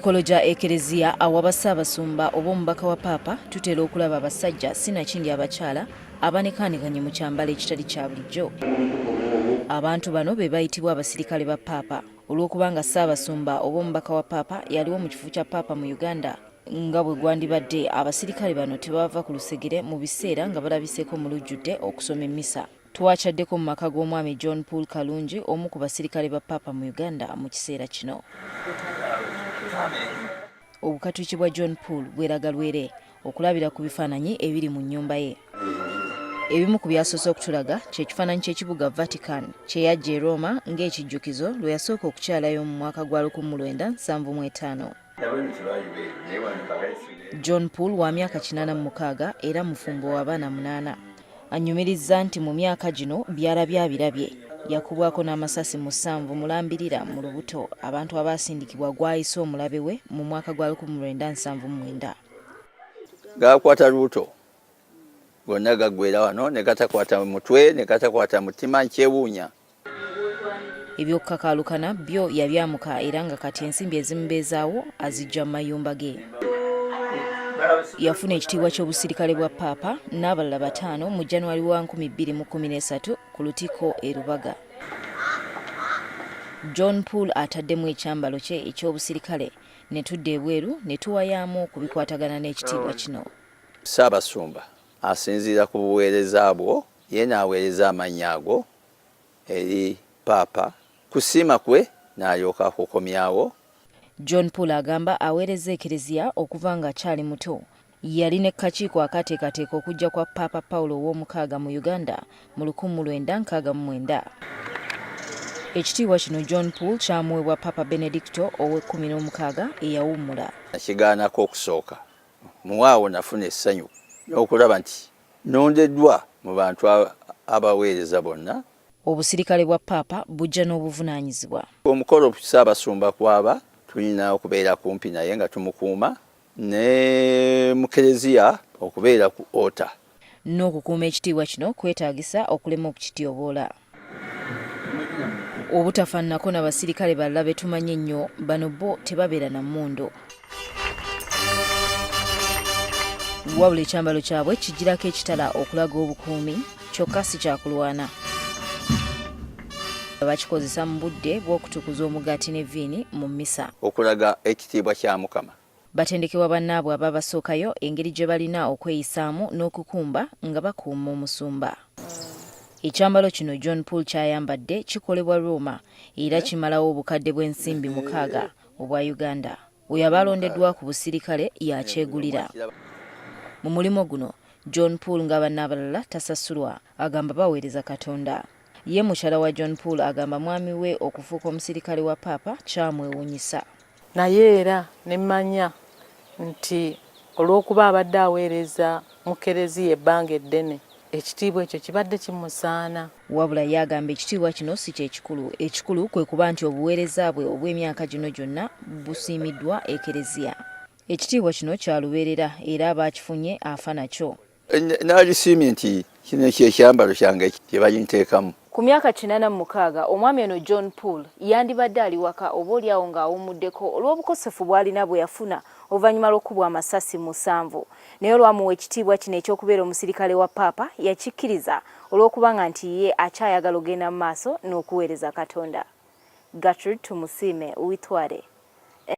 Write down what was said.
Ku mikolo gya Ekereziya awaba Ssaabasumba oba omubaka wa Paapa tutera okulaba abasajja sinakindi abakyala abanekaanekanye mu kyambalo ekitali kya bulijjo. Abantu bano be bayitibwa abasirikale ba Paapa. Olw'okubanga Ssaabasumba oba omubaka wa Paapa yaliwo mu kifo kya Paapa mu Uganda nga bwe gwandibadde, abasirikale bano tebabava ku lusegere mu biseera nga balabiseeko mu lujjudde okusoma emmisa. Twakyaddeko mu maka g'omwami John Pool Kalungi omu ku basirikale ba Paapa mu Uganda mu kiseera kino. Obukatuliki bwa John Pool bweraga lwere okulabira ku bifaananyi ebiri mu nnyumba ye. Ebimu ku by'asoose okutulaga kye kifaananyi ky'ekibuga Vatican kye yaggya e Roma ng'ekijjukizo lwe yasooka okukyalayo mu mwaka gwa 1975. John Pool wa myaka 86 era mufumbo wa baana munaana. Annyumirizza nti mu myaka gino by'alabye abirabye. Yakubwako n'amasasi musanvu mulambirira mu lubuto abantu abaasindikibwa gw'ayise omulabe we mu mwaka gwa 1979. Gakwata lubuto gonna gaggwera wano ne gatakwata mutwe ne gatakwata mutima nkyewuunya. Eby'okukakaalukana byo yabyamuka era nga kati ensimbi ezimubeezaawo aziggya mu mayumba ge. Yafuna ekitiibwa ky'obusirikale bwa Paapa n'abalala bataano mu January wa 2013 ku Lutikko e Lubaga. John Pool ataddemu ekyambalo kye eky'obusirikale ne tudda ebweru ne tuwayaamu ku bikwatagana n'ekitiibwa kino. Ssaabasumba asinziira ku buweereza bwo ye n'aweereza amannya ago eri Paapa, kusiima kwe n'alyoka akukomyawo. John Pool agamba aweerezza Ekereziya okuva ng'akyali muto. Yali ne kukakiiko akaateekateeka okujja kwa Paapa Paulo ow'omukaaga mu Uganda mu 1969. Ekitiibwa kino John Pool kyamuweebwa Paapa Benedicto ow'ekkumi n'omukaaga eyawummula. Nakigaanako okusooka mu awo nafuna essanyu n'okulaba nti nnondeddwa mu bantu abaweereza bonna. Obusirikale bwa Paapa bujja n'obuvunaanyizibwa. Omukolo Ssaabasumba kw'aba tulina okubeera kumpi naye nga tumukuuma ne mu Klezia okubeera ku altar. N'okukuuma ekitiibwa kino kwetaagisa okulema okukityoboola. Obutafaananako na basirikale balala be tumanyi ennyo, bano bo tebabeera na mmundu. Wabula ekyambalo kyabwe kijjirako ekitala okulaga obukuumi kyokka si kyakulwana. Bakikozesa mu budde bw'okutukuza omugaati ne vviini mu mmisa. Okulaga ekitiibwa kya Mukama. Batendekebwa bannaabwe ababasookayo engeri gye balina okweyisaamu n'okukumba nga bakuuma omusumba. Ekyambalo kino John Pool ky'ayambadde kikolebwa Roma era kimalawo obukadde bw'ensimbi mukaaga obwa Uganda. Oyo aba alondeddwa ku busirikale y'akyegulira. Mu mulimu guno, John Pool nga banne abalala tasasulwa, agamba baweereza Katonda. Ye mukyala wa John Pool agamba mwami we okufuuka omusirikale wa Paapa kyamwewuunyisa. Naye era ne mmanya nti olw'okuba abadde aweereza mu Kkereziya ebbanga eddene, ekitiibwa ekyo kibadde kimusaana. Wabula ye agamba ekitiibwa kino si kye kikulu, ekikulu kwe kuba nti obuweereza bwe obw'emyaka gino gyonna busiimiddwa Ekereziya. Ekitiibwa kino kya lubeerera era aba akifunye afa nakyo. Nalisiimye nti kino kyekyambalo kyange kye balinteekamu. Ku myaka 86, omwami ono John Poole yandibadde ali waka oba olyawo ng'awummuddeko olw'obukosefu bw'alina bwe yafuna oluvannyuma lw'okukubwa amasasi musanvu. Naye olwamuwa ekitiibwa kino eky'okubeera omusirikale wa Paapa yakikkiriza olw'okubanga nti ye akyayagala okugenda mu maaso n'okuweereza Katonda. Gertrude Tumusiime, Uitware.